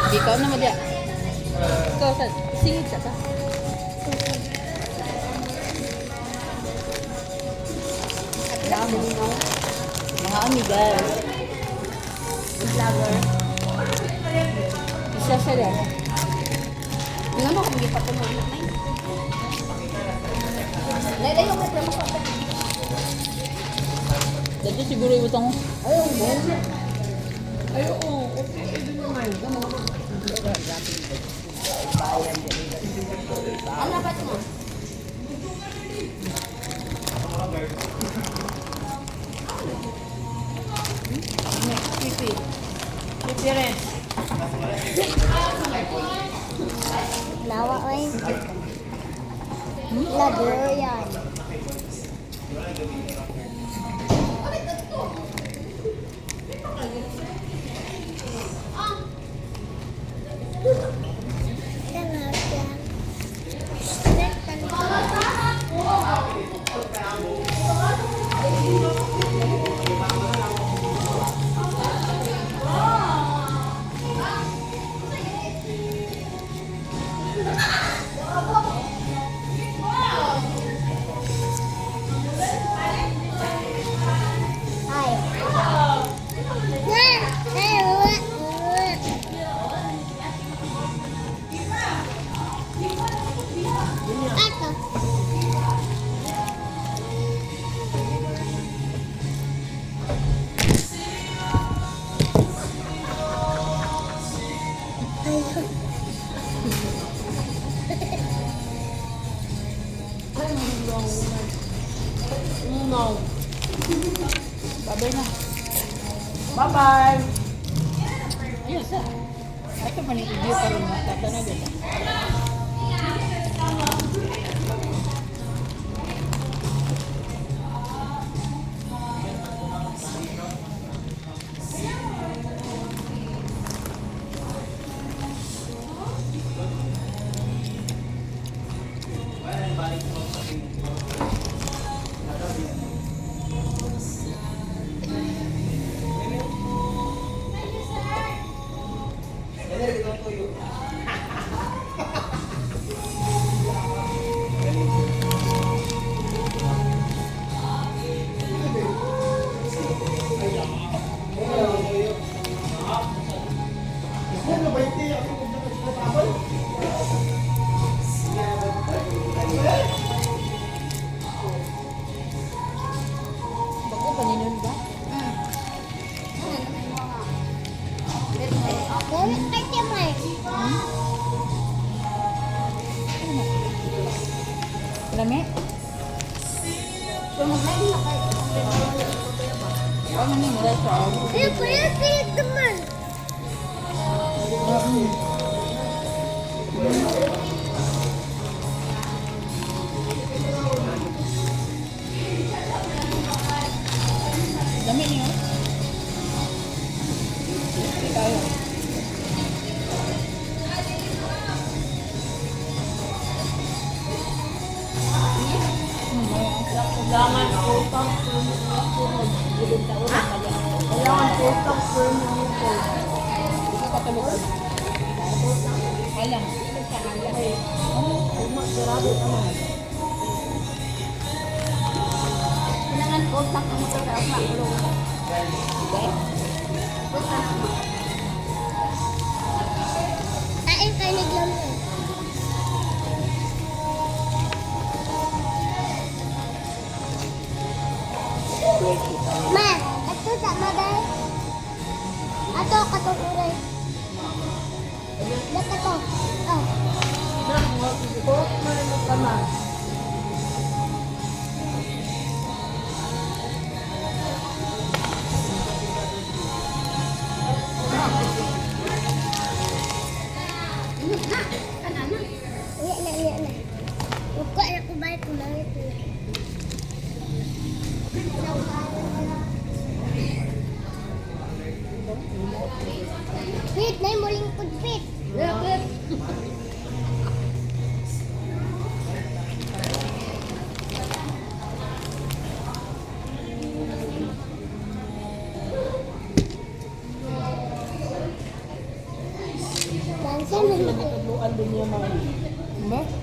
Ikaw na madya. Ikaw sa singit sa ka. Dami. Mga amigas. Vlogger. Isa siya rin. Nga mo kung gipa ko mga anak na yun. Layo mo mo ko. Dito siguro yung utang. Ay, oo. Ay, oo. Okay, ito naman. Ano ba mo? Pipi. Pipi rin. Lawa oy. Ladurian. Ay. Ato. No. Babay na. Bye-bye. Ayun sa. Ito pa ni video pa rin. Tatanaw dito. Bago pa ninyo ba? Gamit pa siya, May. Lami? Ano ni mura sa Kuya, kuya, kuya, naman. Lami niyo. Tayo. Kailangan utang Kailangan utang permanent. Alam. Kailangan kontak ang motor ako makulong. Kain ka naglaman. Ma, ato sa maday. Ato katong uray. Dak ato. Oh. Na, mga man mo ka man. Na, kana na. Uya na, uya na. Uko na ko balik kumangit na. Pit, na yung mulingkod, Pit. Lapit. Asa man Sila ko? gitudloan din niya, ma'am. Ba?